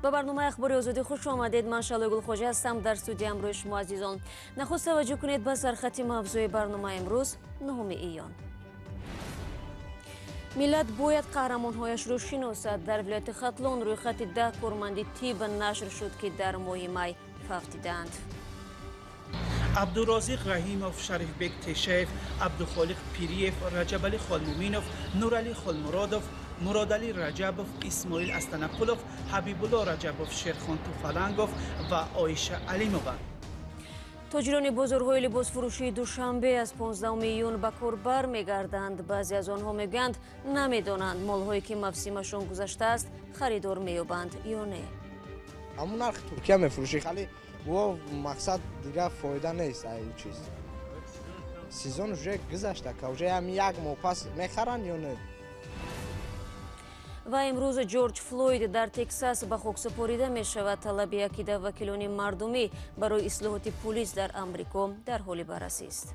Ба барномаи Ахбори Озодӣ хуш омадед. Ман Шалои Гулхоҷа ҳастам дар студия ҳамроҳи шумо азизон. Нахуст таваҷҷӯҳ кунед ба сархати мавзӯи барномаи имрӯз, 9 июн. Миллат бояд қаҳрамонҳояшро шиносад. Дар вилояти Хатлон рӯйхати 10 корманди тиб нашр шуд, ки дар моҳи май фавтидаанд. Абдурозиқ Раҳимов, Шарифбек Тешаев, Абдухолиқ Пириев, Раҷабалӣ Холмуминов, Нуралӣ Холмуродов, Муродалӣ Раҷабов, Исмоил Астанақулов, Ҳабибулло Раҷабов, Шерхон Туфалангов ва Оиша Алимова. Тоҷирони бозорҳои либосфурӯшии Душанбе аз 15 июн ба кор бармегарданд. Баъзе аз онҳо мегӯянд, намедонанд молҳое ки мавсимашон гузаштааст харидор меёбанд ё не. Ҳамун нархи Туркия мефурӯшӣ, хали во мақсад дигар фоида нест. Ай чиз сезон уже гузашта, ка уже ҳам як моҳ пас мехаранд ё не. Ва имрӯз Ҷорҷ Флойд дар Тексас ба хок супорида мешавад. Талаби якида вакилони мардумӣ барои ислоҳоти пулис дар Амрико дар ҳоли баррасист.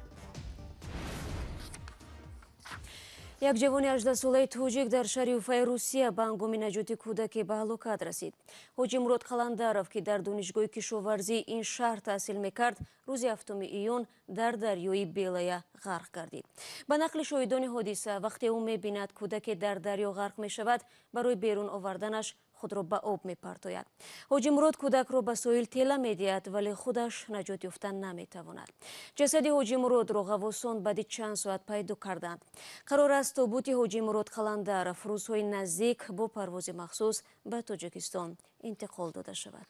Як ҷавони 18-солаи тоҷик дар шаҳри Уфаи Русия ба ҳангоми наҷоти кӯдаке ба ҳалокат расид. Ҳоҷи Мурод Қаландаров, ки дар донишгоҳи кишоварзии ин шаҳр таҳсил мекард, рӯзи 7 июн дар дарёи Белая ғарқ гардид. Ба нақли шоҳидони ҳодиса, вақте ӯ мебинад кӯдаке дар дарё ғарқ мешавад, барои берун оварданаш худро ба об мепартояд. Ҳоҷи Мурод кӯдакро ба соҳил тела медиҳад, вале худаш наҷот ёфта наметавонад. Ҷасади Ҳоҷи Муродро ғаввосон баъди чанд соат пайдо карданд. Қарор аст тобути Ҳоҷи Мурод Қаландаров рӯзҳои наздик бо парвози махсус ба Тоҷикистон интиқол дода шавад.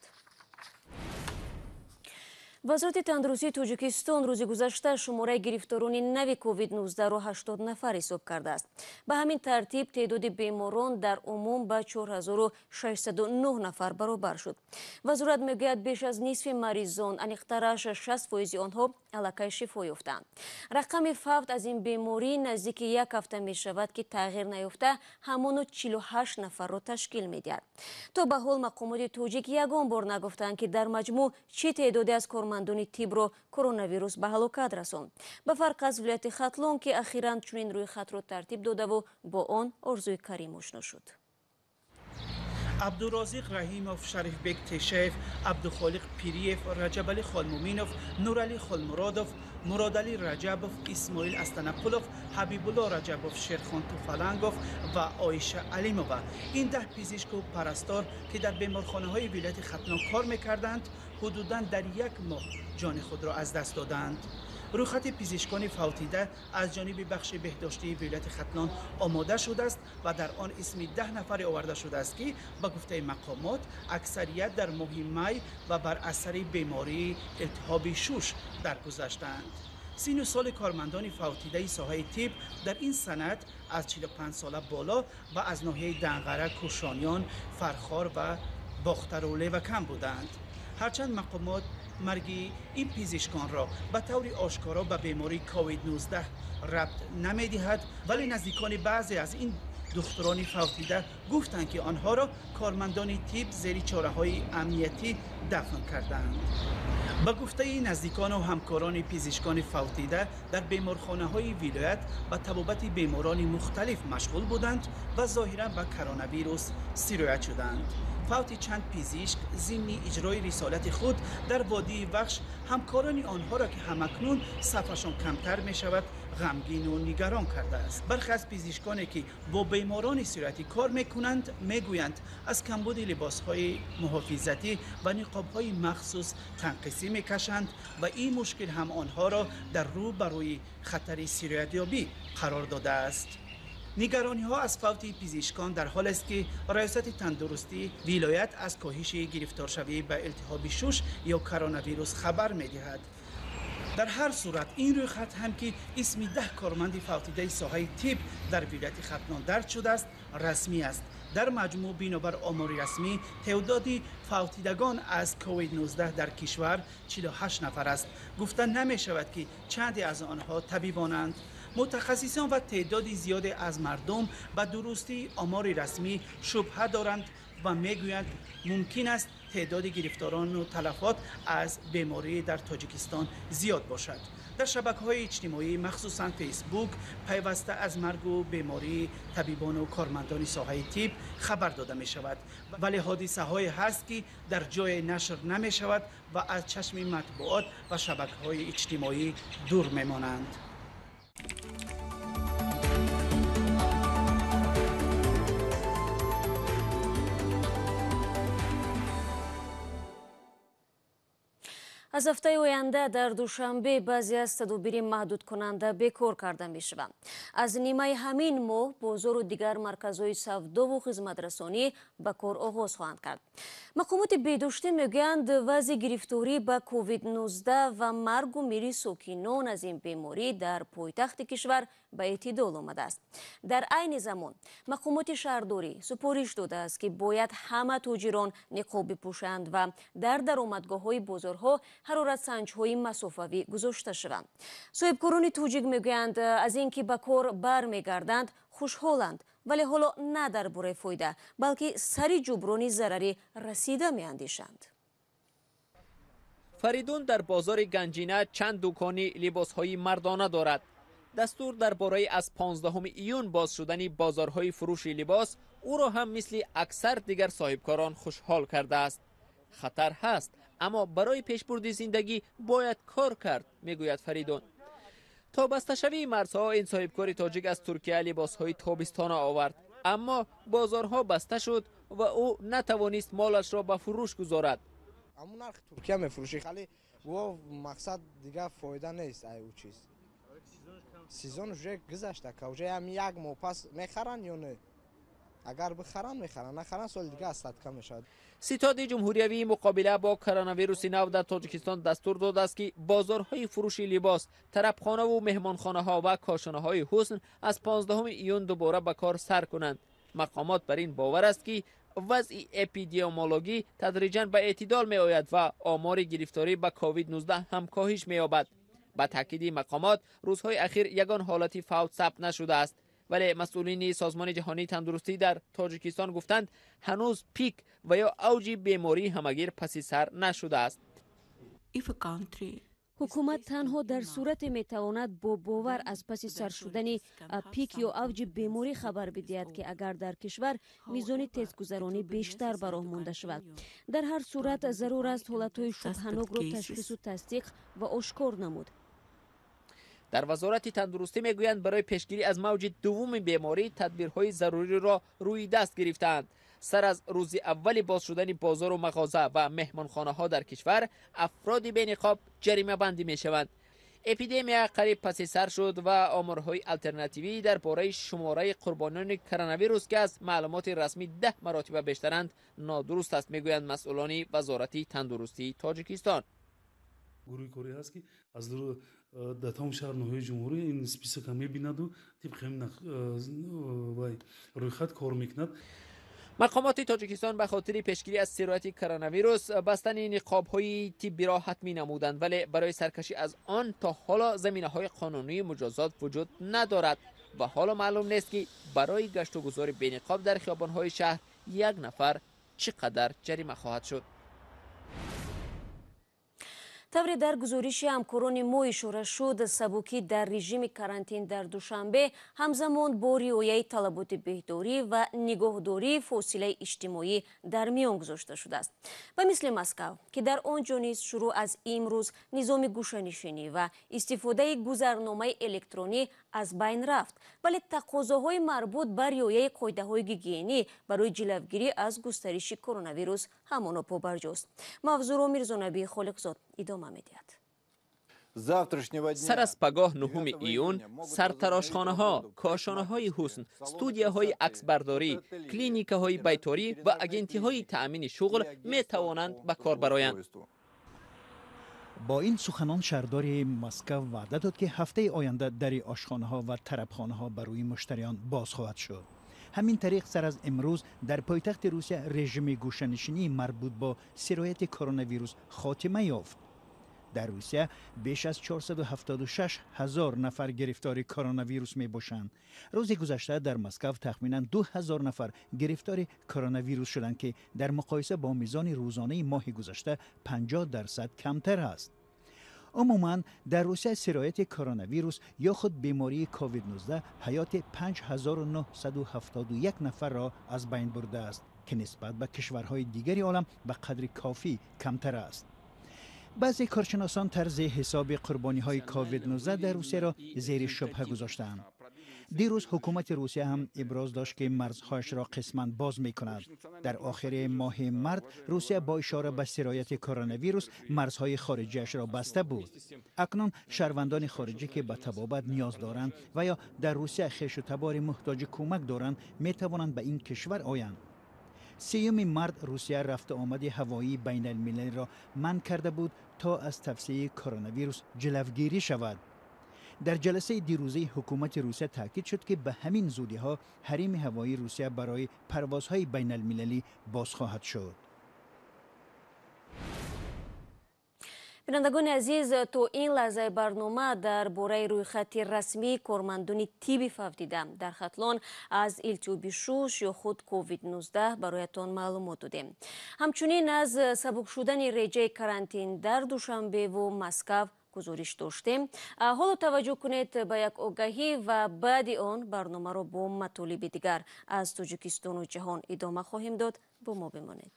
Вазорати тандурустии Тоҷикистон рӯзи гузашта шумораи гирифторони нави COVID-19-ро 80 нафар ҳисоб кардааст. Ба ҳамин тартиб теъдоди беморон дар умум ба 4609 нафар баробар шуд. Вазорат мегӯяд, беш аз нисфи маризон, аниқтараш 60% онҳо аллакай шифо ёфтаанд. Рақами фавт аз ин беморӣ наздики як ҳафта мешавад, ки тағйир наёфта ҳамоно 48 нафарро ташкил медиҳад. То ба ҳол мақомоти тоҷик ягон бор нагуфтаанд, ки дар маҷмӯъ чӣ теъдоде аз кормандони тибро коронавирус ба ҳалокат расонд. Ба фарқ аз вилояти Хатлон, ки ахиран чунин рӯйхатро тартиб додаву бо он Орзуи Карим ошно шуд. Абдурозиқ Раҳимов, Шарифбек Тешаев, Абдухолиқ Пириев, Раҷабалӣ Холмуминов, Нуралӣ Холмуродов, Муродалӣ Раҷабов, Исмоил Астанақулов, Ҳабибулло Раҷабов, Шерхон Туфалангов ва Оиша Алимова. Ин 10 пизишку парастор, ки дар беморхонаҳои вилояти Хатлон кор мекарданд, ҳудудан дар як моҳ ҷони худро аз даст доданд. Рӯйхати пизишкони фавтида аз ҷониби бахши беҳдоштии вилояти Хатлон омода шудааст ва дар он исми 10 нафаре оварда шудааст, ки ба гуфтаи мақомот аксарият дар моҳи май ва бар асари бемории илтиҳоби шуш даргузаштаанд. Сину соли кормандони фавтидаи соҳаи тиб дар ин санад аз 45 сола боло ва аз ноҳияи Данғара, Кӯшониён, Фархор ва Бохтару Левакан буданд. Ҳарчанд мақомот марги ин пизишконро ба таври ошкоро ба бемории COVID-19 рабт намедиҳад, вале наздикони баъзе аз ин духтурони фавтида гуфтанд, ки онҳоро кормандони тиб зери чораҳои амниятӣ дафн карданд. Ба гуфтаи наздикону ҳамкорони пизишкони фавтида дар беморхонаҳои вилоят ба табобати беморони мухталиф машғул буданд ва зоҳиран ба коронавирус сироят шуданд. Фавти чанд пизишк зимни иҷрои рисолати худ дар водии Вахш ҳамкорони онҳоро, ки ҳамакнун сафашон камтар мешавад, ғамгину нигарон кардааст. Бархе аз пизишконе, ки бо беморони сироятӣ кор мекунанд, мегӯянд, аз камбуди либосҳои муҳофизатӣ ва ниқобҳои махсус танқисӣ мекашанд ва ин мушкил ҳам онҳоро дар рӯ ба рӯи хатари сироятёбӣ қарор додааст. Нигарониҳо аз фавти пизишкон дар ҳолест, ки раёсати тандурустии вилоят аз коҳиши гирифторшавӣ ба илтиҳоби шуш ё коронавирус хабар медиҳад. Дар ҳар сурат ин рӯйхат ҳам, ки исми 10 корманди фавтидаи соҳаи тиб дар вилояти Хатлон дарҷ шудааст, расмӣ аст. Дар маҷмӯъ бинобар омори расмӣ теъдоди фавтидагон аз COVID-19 дар кишвар 48 нафар аст. Гуфта намешавад, ки чанде аз онҳо табибонанд. Мутахассисон ва теъдоди зиёде аз мардум ба дурустии омори расмӣ шубҳа доранд ва мегӯянд мумкин аст теъдоди гирифторону талафот аз беморӣ дар Тоҷикистон зиёд бошад. Дар шабакаҳои иҷтимоӣ, махсусан Фейсбук, пайваста аз маргу бемории табибону кормандони соҳаи тиб хабар дода мешавад, вале ҳодисаҳое ҳаст, ки дар ҷое нашр намешавад ва аз чашми матбуот ва шабакаҳои иҷтимоӣ дур мемонанд. Аз ҳафтаи оянда дар Душанбе баъзе аз тадобири маҳдудкунанда бекор карда мешаванд. Аз нимаи ҳамин моҳ бозору дигар марказҳои савдову хизматрасонӣ ба кор оғоз хоҳанд кард. Мақомоти беҳдоштӣ мегӯянд, вазъи гирифторӣ ба COVID-19 ва маргу мири сокинон аз ин беморӣ дар пойтахти кишвар ба эътидол омадааст. Дар айни замон мақомоти шаҳрдорӣ супориш додааст, ки бояд ҳама тоҷирон ниқоб бипӯшанд ва дар даромадгоҳҳои бозорҳо ҳароратсанҷҳои масофавӣ гузошта шаванд. Соҳибкорони тоҷик мегӯянд, аз ин ки ба кор бармегарданд хушҳоланд, вале ҳоло на дар бораи фоида, балки сари ҷуброни зарари расида меандешанд. Фаридун дар бозори Ганҷина чанд дукони либосҳои мардона дорад. Дастур дар бораи аз 15 июн боз шудани бозорҳои фурӯши либос ӯро ҳам мисли аксар дигар соҳибкорон хушҳол кардааст. Хатар ҳаст, аммо барои пешбурди зиндагӣ бояд кор кард, мегӯяд Фаридун. То басташавии марзҳо ин соҳибкори тоҷик аз Туркия либосҳои тобистона овард, аммо бозорҳо баста шуд ва ӯ натавонист молашро ба фурӯш гузорад. Ҳамун нархи Туркия мефурӯшӣ, хали во мақсад дигар фоида нест. Ай ӯ чиз сезон уже гузашта, ка уже ҳам як моҳ пас мехаранд ё не? Агар бихаранд мехаранд, нахаранд соли дигар аз садка мешавад. Ситоди ҷумҳуриявии муқобила бо коронавируси нав дар Тоҷикистон дастур додааст, ки бозорҳои фурӯши либос, тарабхонаву меҳмонхонаҳо ва кошонаҳои ҳусн аз 15 июн дубора ба кор сар кунанд. Мақомот бар ин бовар аст, ки вазъи эпидемиологӣ тадриҷан ба эътидол меояд ва омори гирифторӣ ба COVID-19 ҳам коҳиш меёбад. Ба таъкиди мақомот, рӯзҳои ахир ягон ҳолати фавт сабт нашудааст, вале масъулини Созмони ҷаҳонии тандурустӣ дар Тоҷикистон гуфтанд, ҳанӯз пик ва ё авҷи бемории ҳамагир паси сар нашудааст. Ҳукумат танҳо дар сурате метавонад бо бовар аз паси сар шудани пик ё авҷи беморӣ хабар бидиҳад, ки агар дар кишвар мизони тезгузаронӣ бештар ба роҳ монда шавад. Дар ҳар сурат зарур аст ҳолатҳои шубҳанокро ташхису тасдиқ ва ошкор намуд. Дар Вазорати тандурустӣ мегӯянд, барои пешгирӣ аз мавҷи дуввуми беморӣ тадбирҳои заруриро рӯи даст гирифтаанд. Сар аз рӯзи аввали боз шудани бозору мағоза ва меҳмонхонаҳо дар кишвар афроди бениқоб ҷаримабандӣ мешаванд. Эпидемия қариб паси сар шуд ва оморҳои алтернативӣ дар бораи шумораи қурбонони коронавирус, ки аз маълумоти расмӣ 10 маротиба бештаранд, нодуруст аст, мегӯянд масъулони Вазорати тандурустии Тоҷикистон. Гурӯҳи корӣ ҳаст, ки аз дар тамоми шаҳр ноҳияи ҷумҳурӣ ин списока мебинаду тибқи ҳамин рӯйхат кор мекунад. Мақомоти Тоҷикистон ба хотири пешгирӣ аз сирояти коронавирус бастани ниқобҳои тиббиро ҳатмӣ намуданд, вале барои саркашӣ аз он то ҳоло заминаҳои қонунии муҷозот вуҷуд надорад ва ҳоло маълум нест, ки барои гаштугузори бениқоб дар хиёбонҳои шаҳр як нафар чӣ қадар ҷарима хоҳад шуд. Тавре дар гузориши ҳамкорони мо ишора шуд, сабукӣ дар режими карантин дар Душанбе ҳамзамон бо риояи талаботи беҳдорӣ ва нигоҳдории фосилаи иҷтимоӣ дар миён гузошта шудааст. Ба мисли Москав, ки дар он ҷо низ шурӯъ аз имрӯз низоми гӯшанишинӣ ва истифодаи гузарномаи электронӣ аз байн рафт, вале тақозоҳои марбут ба риояи қоидаҳои гигиенӣ барои ҷилавгирӣ аз густариши коронавирус ҳамоно побарҷост. Мавзӯъро Мирзонабии Холиқзод идома медиҳад. Сар аз пагоҳ 9 июн сартарошхонаҳо, кошонаҳои ҳусн, студияҳои аксбардорӣ, клиникаҳои байторӣ ва агентиҳои таъмини шуғл метавонанд ба кор бароянд. Бо ин суханон шаҳрдори Москав ваъда дод, ки ҳафтаи оянда дари ошхонаҳо ва тарабхонаҳо ба рӯи муштариён боз хоҳад шуд. Ҳамин тариқ сар аз имрӯз дар пойтахти Русия режими гӯшанишинии марбут бо сирояти коронавирус хотима ёфт. Дар Русия беш аз 476 ҳазор нафар гирифтори коронавирус мебошанд. Рӯзи гузашта дар Москва тахминан 2 ҳазор нафар гирифтори коронавирус шуданд, ки дар муқоиса бо мизони рӯзонаи моҳи гузашта 50% камтар аст. Умуман дар Русия сирояти коронавирус ё худ бемории ковид-19 ҳаёти 5971 нафарро аз байн бурдааст, ки нисбат ба кишварҳои дигари олам ба қадри кофӣ камтар аст. Баъзе коршиносон тарзи ҳисоби қурбониҳои ковид-19 дар Русияро зери шубҳа гузоштаанд. Дирӯз ҳукумати Русия ҳам иброз дошт, ки марзҳояшро қисман боз мекунад. Дар охири моҳи март Русия бо ишора ба сирояти коронавирус марзҳои хориҷиашро баста буд. Акнун шаҳрвандони хориҷӣ, ки ба табобат ниёз доранд ва ё дар Русия хешу табори муҳтоҷи кӯмак доранд, метавонанд ба ин кишвар оянд. 3 март Русия рафту омади ҳавоии байналмилалиро манъ карда буд, то аз тавсеаи коронавирус ҷилавгирӣ шавад. Дар ҷаласаи дирӯзаи ҳукумати Русия таъкид шуд, ки ба ҳамин зудиҳо ҳарими ҳавоии Русия барои парвозҳои байналмилалӣ боз хоҳад шуд. Бинандагони азиз, то ин лаҳзаи барнома дар бораи рӯйхати расмии кормандони тибби фавтида дар Хатлон аз илтиҳоби шуш ё худ ковид-19 бароятон маълумот додем. Ҳамчунин аз сабук шудани реҷаи карантин дар Душанбеву Москав гузориш доштем. Ҳоло таваҷҷӯҳ кунед ба як огаҳӣ ва баъди он барномаро бо матолиби дигар аз Тоҷикистону ҷаҳон идома хоҳем дод. Бо мо бимонед.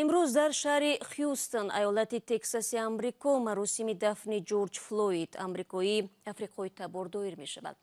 Имрӯз дар шаҳри Хюстон, айолати Тексаси Амрико, маросими дафни Ҷорҷ Флойд, амрикоии африқои табор, доир мешавад.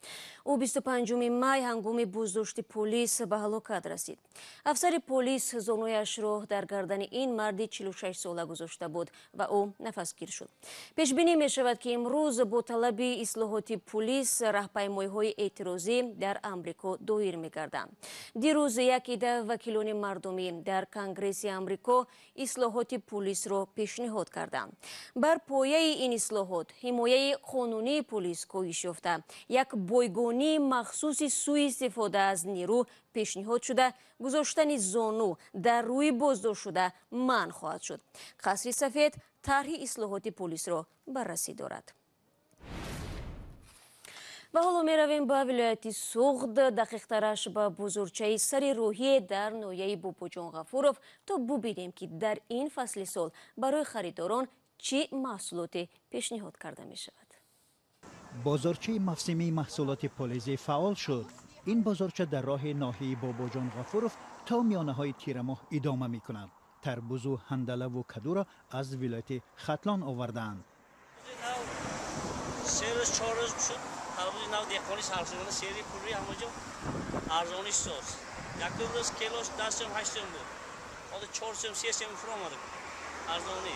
Ӯ 25 май ҳангоми боздошти полис ба ҳалокат расид. Афсари полис зонуяшро дар гардани ин марди 46-сола гузошта буд ва ӯ нафасгир шуд. Пешбинӣ мешавад, ки имрӯз бо талаби ислоҳоти полис раҳпаймоиҳои эътирозӣ дар Амрико доир мегарданд. Дирӯз як ида вакилони мардумӣ дар Конгресси Амрико ислоҳоти полисро пешниҳод карданд. Бар пояи ин ислоҳот ҳимояи қонунии полис коҳиш ёфта, як бойгонии махсуси сӯистифода аз нерӯ пешниҳод шуда, гузоштани зону дар рӯи боздоштшуда манъ хоҳад шуд. Қасри Сафед тарҳи ислоҳоти полисро баррасӣ дорад. Ва ҳоло меравем ба вилояти Суғд, дақиқтараш ба бузургчаи сари рӯҳие дар ноҳияи Бобоҷон Ғафуров, то бубинем, ки дар ин фасли сол барои харидорон чӣ маҳсулоте пешниҳод карда мешавад. Бозорчаи мавсимии маҳсулоти полизӣ фаъол шуд. Ин бозорча дар роҳи ноҳияи Бобоҷон Ғафуров то миёнаҳои тирамоҳ идома мекунад. Тарбузу ҳандалаву кадуро аз вилояти Хатлон овардаанд. Се рӯз, чор рӯз шуд, тарбузи нав деҳқони сарсудана сери пурри ҳамаҷо арзониш соз. Якум рӯз килош 10 сом, 8 сом буд. Ҳоло 4 сом, 3 сом фуромада. Арзонӣ.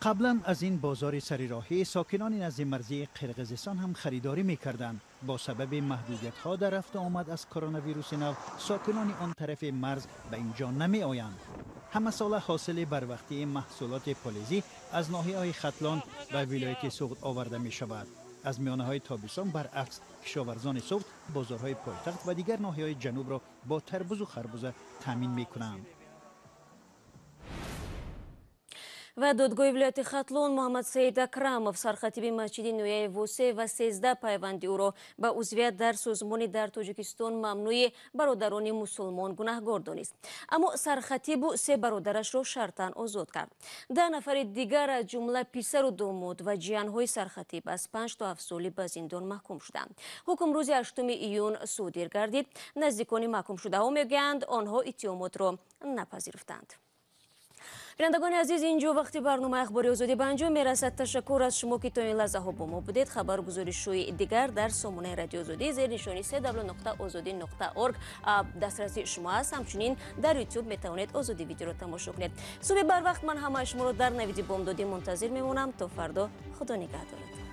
Қаблан аз ин бозори сарироҳӣ сокинони назди марзии Қирғизистон ҳам харидорӣ мекарданд. Бо сабаби маҳдудиятҳо дар рафту омад аз коронавируси нав, сокинони он тарафи марз ба ин ҷо намеоянд. Ҳамасола ҳосили барвақтии маҳсулоти полизӣ аз ноҳияҳои Хатлон ба вилояти Суғд оварда мешавад. Аз миёнаҳои тобистон баръакс, кишоварзони Суғд бозорҳои пойтахт ва дигар ноҳияҳои ҷанубро бо тарбузу харбуза таъмин мекунанд. Ва додгоҳи вилояти Хатлон Муҳаммадсаид Акрамов, сархатиби масҷиди ноҳияи Восе ва 13 пайванди ӯро ба узвият дар созмони дар Тоҷикистон мамнӯи бародарони мусулмон гунаҳгор донист. Аммо сархатибу се бародарашро шартан озод кард. 10 нафари дигар, аз ҷумла писару домод ва ҷиянҳои сархатиб, аз 5 то 7 соли ба зиндон маҳкум шуданд. Ҳукм рӯзи 8 июн содир гардид. Наздикони маҳкумшудаҳо мегӯянд, онҳо иттиҳомотро напазируфтанд. Бинандагони азиз, инҷо вақти барномаи Ахбори Озодӣ ба анҷом мерасад. Ташаккур аз шумо, ки то ин лаҳзаҳо бо мо будед. Хабару гузоришҳои дигар дар сомонаи Радиои Озодӣ зери нишони cw.ozodi.org дастраси шумо аст. Ҳамчунин дар Ютуб метавонед Озодӣ Видеоро тамошо кунед. Субҳи барвақт ман ҳамаи шуморо дар Навиди Бомдодӣ мунтазир мемонам. То фардо, Худо нигаҳдорад.